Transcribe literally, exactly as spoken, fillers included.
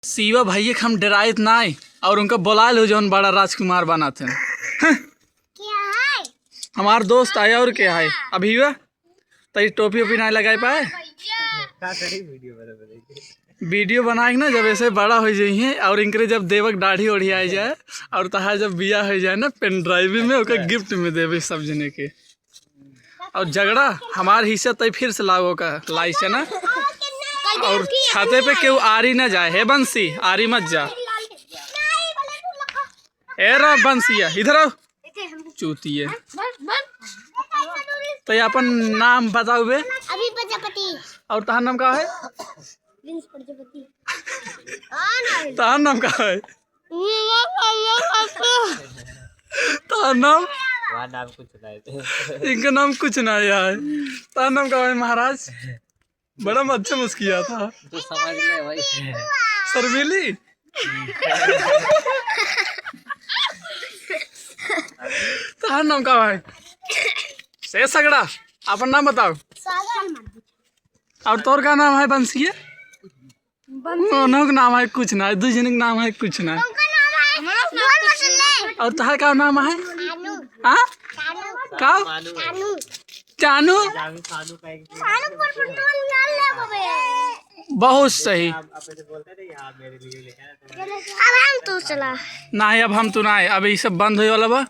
शिवा भैया के हम डराइत नाई, और उनका बोलाइल हो जौन बड़ा राजकुमार बनाते हैं। हमार दोस्त आया और क्या है? अभी हुआ तई टोपी ओपी नाई लगाए पाए। का करी वीडियो बना बना के? वीडियो बना के ना, जब ऐसे बड़ा हो जाइए और इनकरे जब देवक दाढ़ी ओढ़ी आ जाए और तहार जब बियाह हो जाए ना, पेन ड्राइव में ओकर गिफ्ट में देबे सब जने के। और झगड़ा हमार हिस्सा तई फिर से लागो का लाई से ना। और छाते पे केहू आरी ना जाए। हे बंसी, आरी मत जा। ए रा बंसिया, इधर आओ। चूतिए। तो ये अपन नाम बताओ बे। अभी प्रजापति। और तहार नाम का है? प्रिंस प्रजापति। तहार नाम का है? तहार नाम? वहाँ नाम कुछ ना है। इनका नाम कुछ ना है यार। तहार नाम का है महाराज? बड़ा अच्छा मुस्किया था। तू समझ ले भाई। शर्मीली। तहार नाम का भाई? से सगड़ा, अपन नाम बताओ। और तोर का नाम है बंसिया? उनों के नाम है कुछ ना, दू जने के नाम है कुछ ना। और तहार का नाम है? हाँ? का? चानू। बहुत सही। अब हम तू चला। नाही, अब हम तू नाही, अब ई सब बंद होए वाला बा।